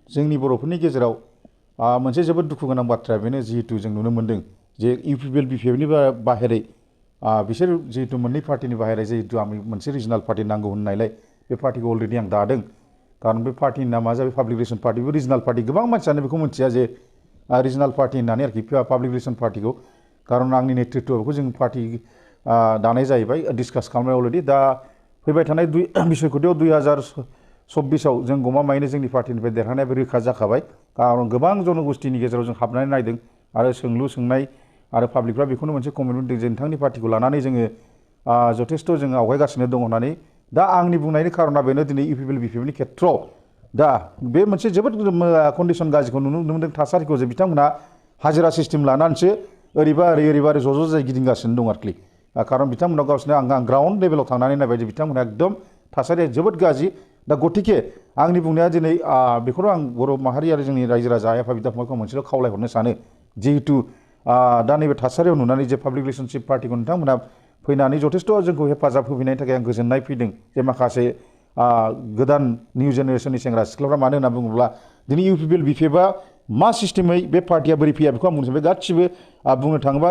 जोंनि बर'फोरनि गेजेराव मोनसे जोबोद दुखु गोनां बाथ्राया बेनो जिहेतु जों नुनो मोन्दों जे इउपिपिएल बिपिएफनि बाहेरै बिसोर जिहेतु मोननै पार्टिनि बाहेरै जिहेतु आं मोनसे रिजनाल पार्टि नांगौ होननायलाय बे पार्टिखौ अलरेडि आं दादों खारन बे पार्टिनि नामा जाबाय पाब्लिक रिलेसन पार्टि बे रिजनाल पार्टि गोबां मानसियानो बेखौ मिथिया जे रिजनाल पार्टि होननानै आरोखि पाब्लिक रिलेसन पार्टिखौ खारन आंनि नेतृत्वआव बेखौ जों पार्टि दानाय जाहैबाय डिसकास खालामबाय अलरेडि दा फैबाय थानाय बिसायख'थियाव 2026आव जों गमामायैनो जोंनि पार्टिनिफ्राय देरहानायाबो रोखा जाखाबाय खारन गोबां जनगोष्ठीनि गेजेराव जों हाबनानै नायदों आरो सोंलु सोंनाय आरो पाब्लिकफ्रा बेखौनो मोनसे कमिटमेन्ट दं जे नोंथांनि पार्टिखौ लानानै जोङो जथेस्थ' जोङो आवगायगासिनो दं होननानै दा आंनि बुंनायनि खारना बेनो दिनै इउपिपिएल बिपिएफनि खेथ्रआव दा बे मोनसे जोबोद कन्डिसन गाज्रिखौ नुनो मोनदों थासारिखौ जे बिथांमोना हाजिरा सिस्टेम लानानैसो ओरैबा ओरै ज' जाय गिदिंगासिनो दं आरोखि खारन बिथांमोनाव गावसोरनो आं ग्राउन्ड लेभेलाव थांनानै नायबाय जे बिथांमोना एकदम थासारिया जोबोद गाज्रि दा गतिके आंनि बुंनाया दिनै बेखौनो आं बर' माहारि आरो जोंनि रायजो राजा आइ आफा बिदा फंबायखौ मोनसेल' खावलायहरनो सानो जिहेतु दा नैबे थासारियाव नुनानै जे पाब्लिक रिलेसनशिप पार्टिखौ नोंथांमोना फैनानै जथेस्थ' जोंखौ हेफाजाब होफैनायनि थाखाय आं गोजोननाय फैदों जे माखासे गोदान निउ जेनेरेसननि सेंग्रा सिख्लाफ्रा मानो होनना बुङोब्ला दिनै इउपिपिएल बिपिएफआ मा सिस्टेमै बे पार्टिया बोरै फैया बेखौ आं बुंनो सानबाय गासिबो बुंनो थाङोबा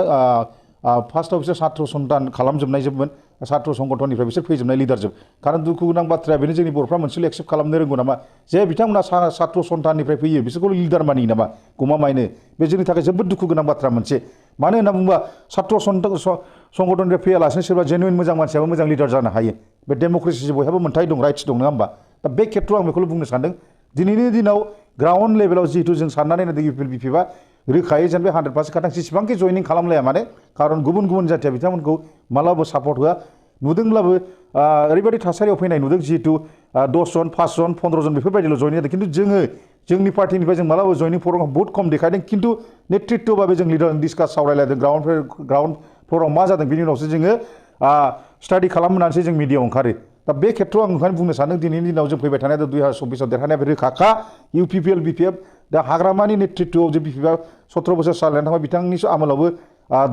फार्स्टआव बिसोर सात्र सन्तान खालामजोबनायजोबमोन सात्र संगठननिफ्राय बिसोर फैजोबनाय लिडारजोब खारन दुखु गोनां बाथ्राया बेनो जोंनि बर'फ्रा मोनसेल' एक्सेप्ट खालामनो रोंगौ नामा जे बिथांमोना सात्र सन्ताननिफ्राय फैयो बिसोरखौ लिडार मानियो नामा गमामायैनो बे जोंनि थाखाय जोबोद दुखु गोनां बाथ्रा मोनसे मानो होनना बुङोबा सात्र संगठननिफ्राय फैयालासिनो सोरबा जेनुइन मोजां मानसियाबो मोजां लिडार जानो हायो बे डेम'क्रेसि बयहाबो मोन्थाय दं राइट्स दं नङा होमबा दा बे खेथ्रआव आं बेखौल' बुंनो सानदों दिनैनि दिनाव ग्राउन्ड लेभेलाव जिहेतु जों साननानै नायदों इउपिपिएल बिपिएफआ रोखायै जेन बे 100% खाथां जेसेबांखि जयनिं खालामलाया माने खारन गुबुन गुबुन जाथिया बिथांमोनखौ मालाबाबो सापर्ट होआ नुदोंब्लाबो ओरैबायदि थासारियाव फैनाय नुदों जिहेतु 10 जन 5 जन 15 जन बेफोरबायदिल' जयनिं जादों खिन्थु जोंनि पार्टिनिफ्राय जों मालाबाबो जयनिं प्रग्राम बहुत खम देखायदों खिन्थु नेतृत्वबाबो जों लिडार डिसकास सावरायलायदों ग्राउन्ड फ्ल'राव मा जादों बिनि उनावसो जोङो स्टाडि खालामनानैसो जों मिडियाआव ओंखारो दा बे खेथ्रआव आं ओंखायनो बुंनो सानदों दिनैनि दिनाव जों फैबाय थानाय 2026आव देरहानाया बे रोखाखा इउपिपिएल बिपिएफ दा हाग्रामानि नेतृत्वआव जे बिपिएफआ 17 बोसोर सालायनानै थांबाय बिथांनि आमोलावबो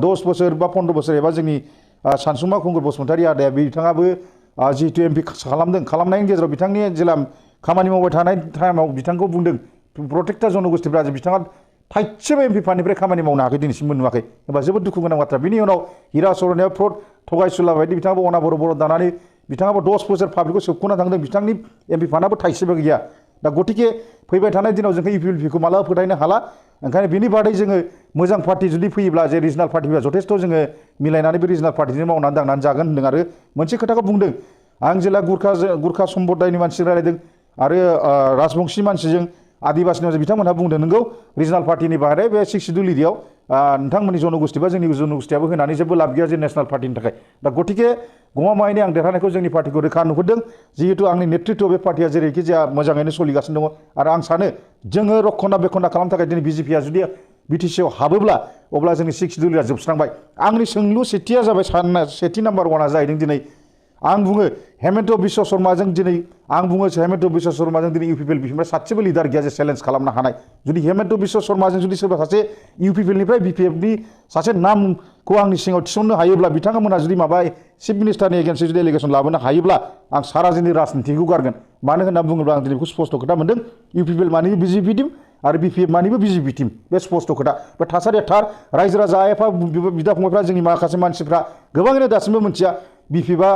10 बोसोर बा 15 बोसोर एबा जोंनि सानसुमा खुंगुर बसुमतारी आदाया बिथाङाबो जिहेतु एमपि खालामनायनि गेजेराव बिथांनि जेला खामानि मावबाय थानाय टाइमाव बिथांखौ बुंदों प्रटेक्टा जनगोष्ठीफ्रा बिथाङा थाइसेबो एमपि फान्डनिफ्राय खामानि मावनो हायाखै दिनैसिमबो नुवाखै होनबा जोबोद दुखु गोनां बाथ्रा बिनि उनाव हिरा सरनायाव फ्रड थगायसुला बायदि बिथाङाबो अनाबर दानानै बिथाङाबो 10 बोसोर पाब्लिकखौ सोबख'ना थांदों बिथांनि एमपि फान्डआबो थाइसेबो गैया दा गतिके फैबाय थानाय दिनाव जोंखौ इउपिपिएल बिपिएफखौ मालाबा फोथायनो हाला ओंखायनो बिनि बादै जोङो मोजां पार्टि जुदि फैयोब्ला जे रिजनाल पार्टि फैयोब्ला जथेस्थ' जोङो मिलायनानै बे रिजनाल पार्टिजों मावनानै दांनानै जागोन होन्दों आरो मोनसे खोथाखौ बुंदों आं जेला गुरखा सम्प्रदायनि मानसिजों रायलायदों आरो राजबंशी मानसिजों आदिबासिनि बिथांमोनहा बुंदों नोंगौ रिजनाल पार्टिनि बाहेरै बे 6 सिडुल एरियायाव नोंथांमोननि जनगोष्ठी बा जोंनि जनगोष्ठीयाबो होनानै जेबो लाब गैया जे नेसनेल पार्टिनि थाखाय दा गतिके गमामायैनो आं देरहानायखौ जोंनि पार्टिखौ रोखा नुहुरदों जिहेतु आंनि नेतृत्व बे पार्टिया जेरैखि जाया मोजाङैनो सोलिगासिनो दङ आरो आं सानो जोङो रखना बेखना खालामनो थाखाय दिनै बिजेपिया जुदि बिटिसिआव हाबोब्ला अब्ला जोंनि 6 सिडुलआ जोबस्रांबाय आंनि सोंलु सेथिया जाबाय सेथि नाम्बार 1आ जाहैदों दिनै आं बुङो हेमन्त बिश्व शर्माजों दिनै इउपिपिएल बिपिएफनिफ्राय सासेबो लिडार गैया जे चेलेन्ज खालामनो हानाय जुदि हेमन्त बिश्व शर्माजों जुदि सोरबा सासे इउपिपिएलनिफ्राय बिपिएफनि सासे नामखौ आंनि सिङाव थिसननो हायोब्ला बिथांमोना जुदि माबा चिफ मिनिस्टारनि एगेन्स्टै जुदि एलिगेसन लाबोनो हायोब्ला आं सारा जोंनि राजनितिखौ गारगोन मानो होनना बुङोब्ला आं दिनै बेखौ स्पष्ट खोथा मोन्दों इउपिपिएल मानिबो बिजेपि टिम आरो बिपिएफ मानिबो बिजेपि टिम बे स्पष्ट खोथा बे थासारिया थार रायजो राजा आइ आफा बिदा फंबायफ्रा जोंनि माखासे मानसिफ्रा गोबाङैनो दासिमबो मिथिया बिपिएफआ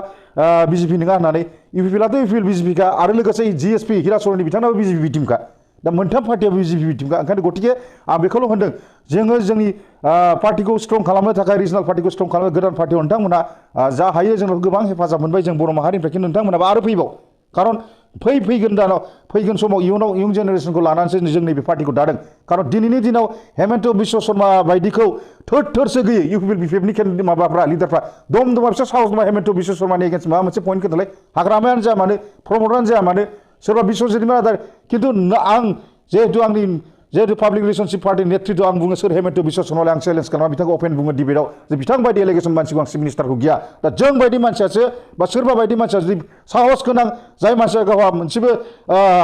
बिजेपि नङा होननानै इउपिपिएलआथ' इउपिपिएल बिजेपिखा आरो लोगोसे जिएसपि हिरा सरननि बिथांनाबो बिजेपि टिमखा दा मोनथाम पार्टियाबो बिजेपि टिमखा ओंखायनो गतिके आं बेखौल' होनदों जोङो जोंनि पार्टिखौ स्ट्रं खालामनो थाखाय रिजनाल पार्टिखौ स्ट्रं खालामनो गोदान पार्टियाव नोंथांमोना जा हायो जोंनाव गोबां हेफाजाब मोनबाय जों बर' माहारिनिफ्राय खिन्थु नोंथांमोनाबो आरो फैबाव खारन फैगोन समाव इयुन जेनेरेसनखौ लानानैसो जों नैबे पार्टिखौ दादों खारन दिनैनि दिनाव हेमन्त बिश्व शर्मा बायदिखौ थोरसो गैयो इउपिपिएल बिपिएफनि माबाफ्रा लिडारफ्रा दम बिसोर साहस दङ हेमन्त बिश्व शर्मानि एगेन्स्ट माबा मोनसे पइन्ट खोन्थालाय हाग्रामायानो जाया मानो प्रमटारानो जाया मानो सोरबा बिश्वजित आदार खिन्थु आं जिहेतु पाब्लिक रिलेसनशिप पार्टी नेतृत्व आं बुङो सोर हेमन्त बिश्व शर्मालाय आं चेलेन्ज खालामा बिथांखौ अपेन बुङो डिबेटआव जे बिथां बायदि एलिगेसन मानसिखौ आं चिफ मिनिस्टारखौ गिया दा जों बायदि मानसियासो बा सोरबा बायदि मानसिया जुदि साहस गोनां जाय मानसिया गावहा मोनसेबो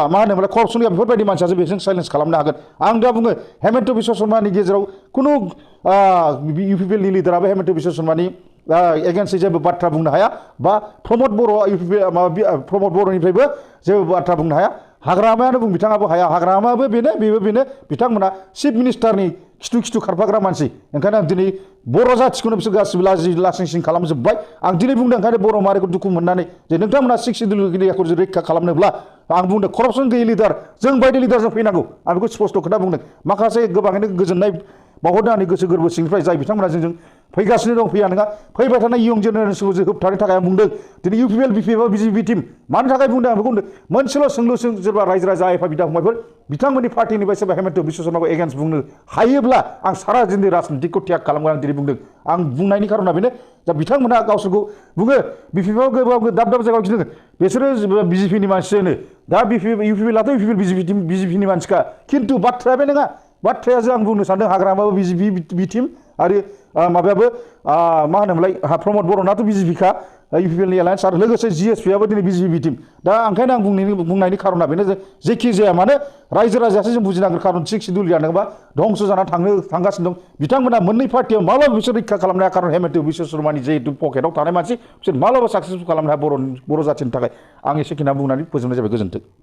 मा होनोमोनलाय करपसन गैया बेफोरबायदि मानसियासो बेजों चेलेन्ज खालामनो हागोन आं दा बुङो हेमन्त बिश्व शर्मानि गेजेराव खुनु इउपिपिएलनि लिडाराबो हेमन्त बिश्व शर्मानि एगेन्स्टै जेबो बाथ्रा बुंनो हाया बा प्रमद बर'निफ्रायबो जेबो बाथ्रा बुंनो हाया हाग्रामायानो बुं बिथाङाबो हाया हाग्रामायाबो बेबो बेनो बिथांमोना चिफ मिनिस्टारनि खिथु खारफाग्रा मानसि ओंखायनो आं दिनै बर' जाथिखौनो बिसोर गासिबो लासिं खालामजोब्बाय आं दिनै बुंदों ओंखायनो बर' माहारिखौ दुखु मोननानै जे नोंथांमोना सिक्स सिडिउल एरियाखौ रैखा खालामनोब्ला आं बुंदों करपसन गैयै लिडार जों बायदि लिडारजों फैनांगौ आं बेखौ स्पस्ट खोथा बुंदों माखासे गोबाङैनो गोजोननाय बावहरदों आंनि गोसो गोरबो सिंनिफ्राय जाय बिथांमोना जोंजों फैगासिनो दं फैया नङा फैबाय थानाय इयं जेनेरेसनखौ जों होबथानो थाखाय आं बुंदों दिनै इउपिपिएल बिपिएफ बिजेपि टिम मानि थाखाय बुंदों आं बेखौ बुंदों मोनसेल' सोंलु सोरबा रायजो राजा आइफा बिदा फंबायफोर बिथांमोननि पार्टिनिफ्राय सोरबा हेमन्त बिश्व शर्माखौ एगेन्स्ट बुंनो हायोब्ला आं सारा जोंनि राजनितिखौ त्याग खालामगोन आं दिनै बुंदों आं बुंनायनि खारना बेनो दा बिथांमोना गावसोरखौ बुङो बिपिएफआव गोबां दाब दाब जायगायाव गिदिङो बिसोरो बिजेपिनि मानसियानो दा इउपिपिएलाथ' इउपिपिएल बिजेपिनि मानसिखा खिन्थु बाथ्राया बे नङा बाथ्राया जों आं बुंनो सानदों हाग्रामाबो बिजेपि टिम आरो माबायाबो मा होनोमोनलाय प्रमद बर'नाथ' बिजेपिखा इउपिपिएलनि एलायन्स आरो लोगोसे जिएसपिआबो दिनै बिजेपि टिम दा ओंखायनो आं बुंनायनि खारना बेनो जे जेखि जाया मानो रायजो राजायासो जों बुजिनांगोन खारन सिक्स सिडिउल जानोबा धंस' जानानै थांगासिनो दं बिथांमोना मोननै पार्टियाव माब्लाबा बिसोर रैखा खालामनो हाया खारन हेमन्त बिश्व शर्मानि जिहेतु पकेटाव थानाय मानसि बिसोर माब्लाबा साक्सेसफुल खालामनो हाया बर' जाथिनि थाखाय आं एसेखिना बुंनानै फोजोबनाय जाबाय गोजोन्थों